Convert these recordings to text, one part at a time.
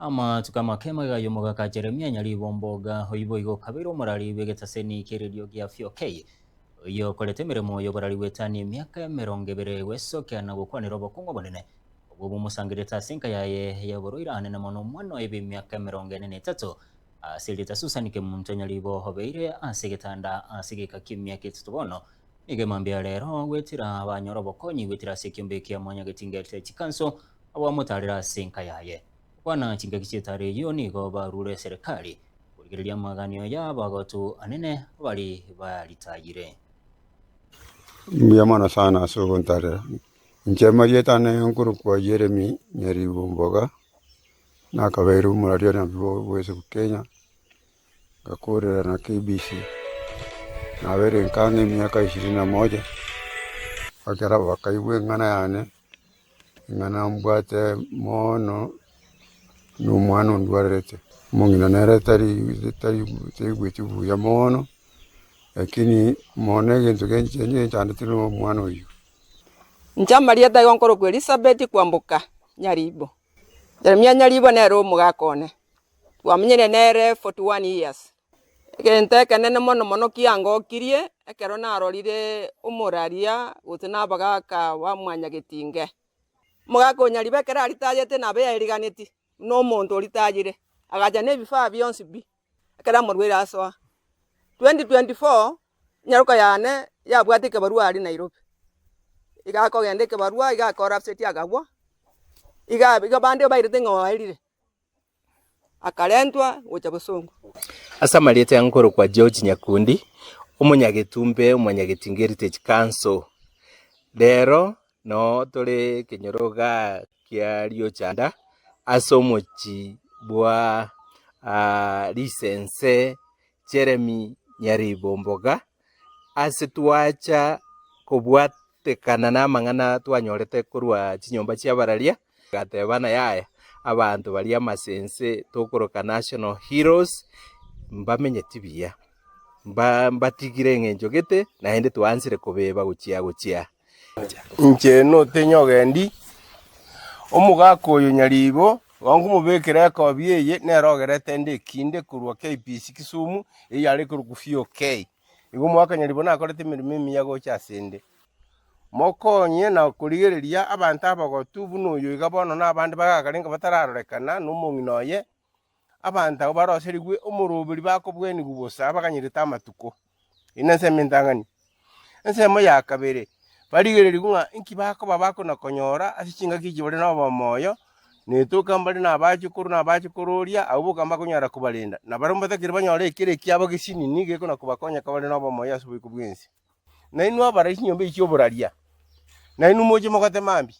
Amatuko amake magega y'omogaka Jeremia Nyaribomboga, oyio boigo okabeire omorari bw'egetaseni ki'eredio gia VOK, oyio okorete emeremo y'oborari bw'etani emiaka emerongo ebere gwesokia na gokwanera obokong'u obonene obwo bomosangererete ase enka yaye y'oborwaire anene mono omwana oye bw'emiaka emerongo ene na etato ase erieta Susan Kemunto Nyaribo obeire ase egetanda ase egeka ki'emiaka etato bono. Nigo emambia ya rero gwetera banyora obokonyi gwetera ase ekiombe kia Mwanyagetinga Chikanso Abamotaarere ase enka yaye. Kwana chingaki chi'etara eyio nigo barure eserekari korigereria amaganio y'abagotu anene baria baritayire. Mbuya mono sana ase ogontarera. Inche amarieta ane nkorokwa Jeremy Nyaribo Mboga, nakabeire omoraria one bwa Kenya. Ngakorera na KBC, nabeire nkang'e emiaka ishirini na moja, ekero bakaigwa eng'ana yane, eng'ana mbwate mono na omwana ondwarerete, omong'ina nere tari tari taigweti buya mono, lakini mono egento genchandete na omwana oyio. Inche amarieta aigo nkorokwa Elizabeth Kwamboka Nyaribo. Jeremia Nyaribo nere omogaka one. Twamenyire nere 41 years. Egento ekenene mono mono kiangokirie ekero narorire omoraria gose na abagaka ba mwanyagetinge. Omogaka o Nyaribo ekero aritayete nabe yaeriganeti buna omonto oritayire, agacha na ebifaa bionsi pi, ekero amorwaire asoa. 2024 enyaroka yane yabwate ekebarua aria Nairobi, iga akogenda ekebarua iga akorapseti akagwa, iga iga bande bairete ng'a oerire. akarentwa gocha bosongo. Ase amarieta ya nkorokwa George Nyakundi, omonyagetumbe omonyagetinga Heritage Council. Rero noo tore ekenyoro igaa kia Riochanda ase omochi bwa Risense Jeremy Nyaribo Mboga, ase twacha kobwatekana namang'ana twanyorete korwa chinyomba chi'abararia. Agateba ng'a yaya, abanto baria amasense tokoroka national heroes mbamenyeti buya, mba mbatigire eng'encho gete naende twaansire kobeba gochia gochia. Inche notenye ogendi, omogaka oyo nyaribo, igo nkomobekera ekobi eye nere ogerete ende ekinde korwa KBC Kisumu, eyio yare korokwa VOK. Igo omogaka nyaribo nakorete emeremo emiya gocha asende. Mokonye na korigereria abanto abagotu buna oyo iga bono na abande bagakarenge batararorekana nomong'ina oye, abanto abwo baroserigwe omoroberi bakobwenigwa bosa baganyerete amatuko. Eyio nensemo entang'ani. Ensemo ya kabere, barigererigwe ng'a inki bakoba bakona-konyora ase chingaki echi bare nobomoyo, na etoka mbare na abachukuru na abachukuru oria, abwo boka mbakonyara kobarenda. Na barabwo mbatakire banyore ekero ekiabo gesinini gekona-kobakonya kabare nobomoyo ase oboiko bw'ense. Nainwe abarai chinyomba echi chi'oboraria, nainwe moche mogote mambia,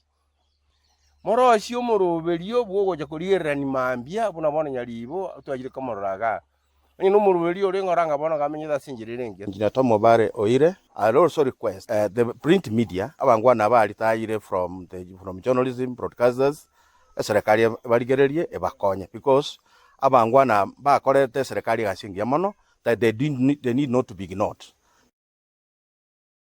morosie omoroberio bw'ogocha korigererania mambia buna bono nyaribo twachire komorora igaa. Onye nomoroberio orenge ore anga bono iga amenyete ase enchera ere engiya. Engineer Tom Obare Oire, I also request the print media, abangwana aba retired from the from journalism, broadcasters, eserekari ebarigererie ebakonye because abangwana bakorete eserekari egasi engiya mono, that they need not to be ignored.